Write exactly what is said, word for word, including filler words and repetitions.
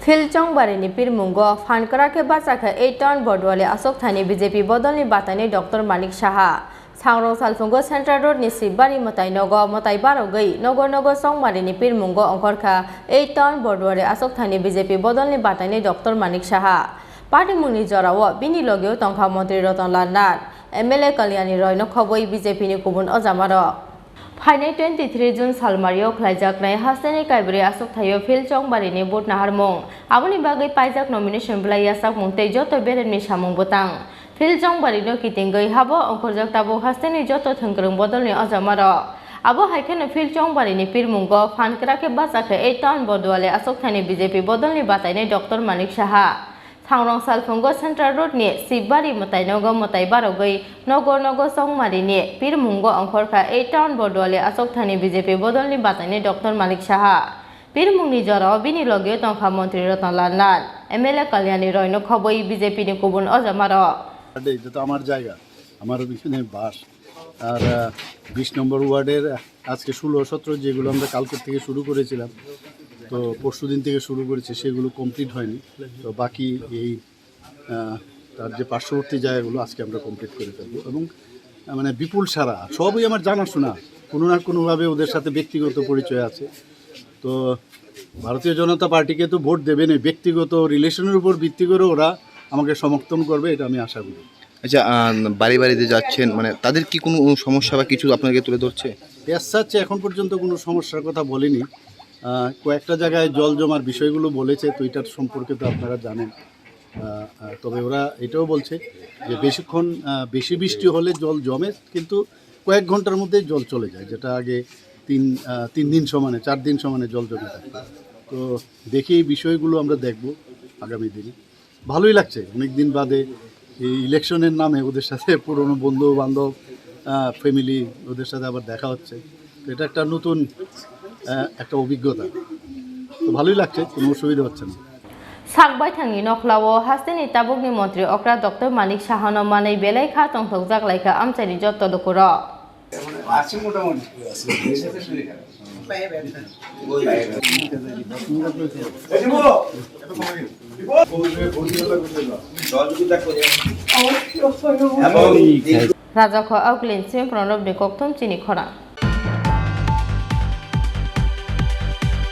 Phil Chongbarini pirmungo phan kwrak khe bacha khe eight town Borduali achukthani B J P bodolni batainai Doctor Manik Saha. Sangrong salphungo Central Road ni Sibari mwtai nogo mwtai barogwi nogo nogo Chongbarini pirmungo ongkhorkha eight town Borduali achukthani B J P bodolni batainai Doctor Manik Saha. Patimungni jorao bini logeo tongkha Montri Ratan Lal Nath, M L A Kalyani Roy no khobwi B J P ni kubun ojamarok. Phainai twenty three June salmario khlaijaknai hasteni Kaibrwi achukthaio Phil Chongbarini vote naharmung. Aboni bagwi paijak nomination bwlai yachakmung tei joto beremni samung bwtang. Phil Chongbarino kitingwi habo ongkhorjak tabuk hasteni joto thwngkwrwng bodolni ojamarok. Abo hai kheno Phil Chongbarini pirmungo phan kwrak khe bacha khe eight town Borduali achukthani B J P bodolni batainai Doctor Manik Saha. Sangrong salphungo Central Road ni Sibari mwtai nogo mwtai barogwi nogo nogo Chongmarini pirmungo ongkhorkha eight town Borduali achukthani B J P bodolni batainai Doctor Manik Saha. Pirmungni jorao bini logeo tongkha Montri Ratan Lal Nath, M L A Kalyani Roy no khobwi B J P ni kubun ojamarok. এটা তো আমার জায়গা, আমার ওইখানে বাস। আর আহ, বিশ নম্বর ওয়ার্ডের আজকে ষোলো সতেরো যেগুলো আমরা কালকের থেকে শুরু করেছিলাম, তো পরশু দিন থেকে শুরু করেছি, সেগুলো কমপ্লিট হয়নি। তো বাকি এই আহ, তার যে পার্শ্ববর্তী জায়গাগুলো আজকে আমরা কমপ্লিট করে ফেলবো। এবং আহ, মানে বিপুল সারা, সবই আমার জানাশোনা, কোনো না কোনোভাবে ওদের সাথে ব্যক্তিগত পরিচয় আছে। তো ভারতীয় জনতা পার্টিকে তো ভোট দেবেনই, ব্যক্তিগত রিলেশনের উপর ভিত্তি করে ওরা আমাকে সমর্থন করবে, এটা আমি আশা করি। আচ্ছা, আহ, বাড়ি বাড়িতে যাচ্ছেন, মানে তাদের কি কোনো সমস্যা বা কিছু আপনাকে তুলে ধরছে? অ্যাজ সাচ এখন পর্যন্ত কোনো সমস্যার কথা বলেনি। আহ, কয়েকটা জায়গায় জল জমার বিষয়গুলো বলেছে, তো এটার সম্পর্কে তো আপনারা জানেন। আহ, আহ, তবে ওরা এটাও বলছে যে বেশিক্ষণ, আহ, বেশি বৃষ্টি হলে জল জমে, কিন্তু কয়েক ঘন্টার মধ্যে জল চলে যায়, যেটা আগে তিন, আহ, তিন দিন সমানে, চার দিন সমানে জল জমে থাকতো। তো দেখি এই বিষয়গুলো আমরা দেখব আগামী দিনে। ভালোই লাগছে, অনেক দিন বাদে এই ইলেকশনের নামে ওদের সাথে পুরনো বন্ধু বান্ধব, আহ, ফ্যামিলি, ওদের সাথে আবার দেখা হচ্ছে। তো এটা একটা নতুন, আহ, একটা অভিজ্ঞতা। তো ভালোই লাগছে, কোনো অসুবিধা হচ্ছে না। Sak baithangni nokhlao hasteni tabukni montri okra Doctor Manik Sahano manwi belai kha tongthokjak lai kha amchaini jotto lukurok. আছে মোটামুটি। Rajak ho Auklin Simi Pranobni kokthum chini khorang.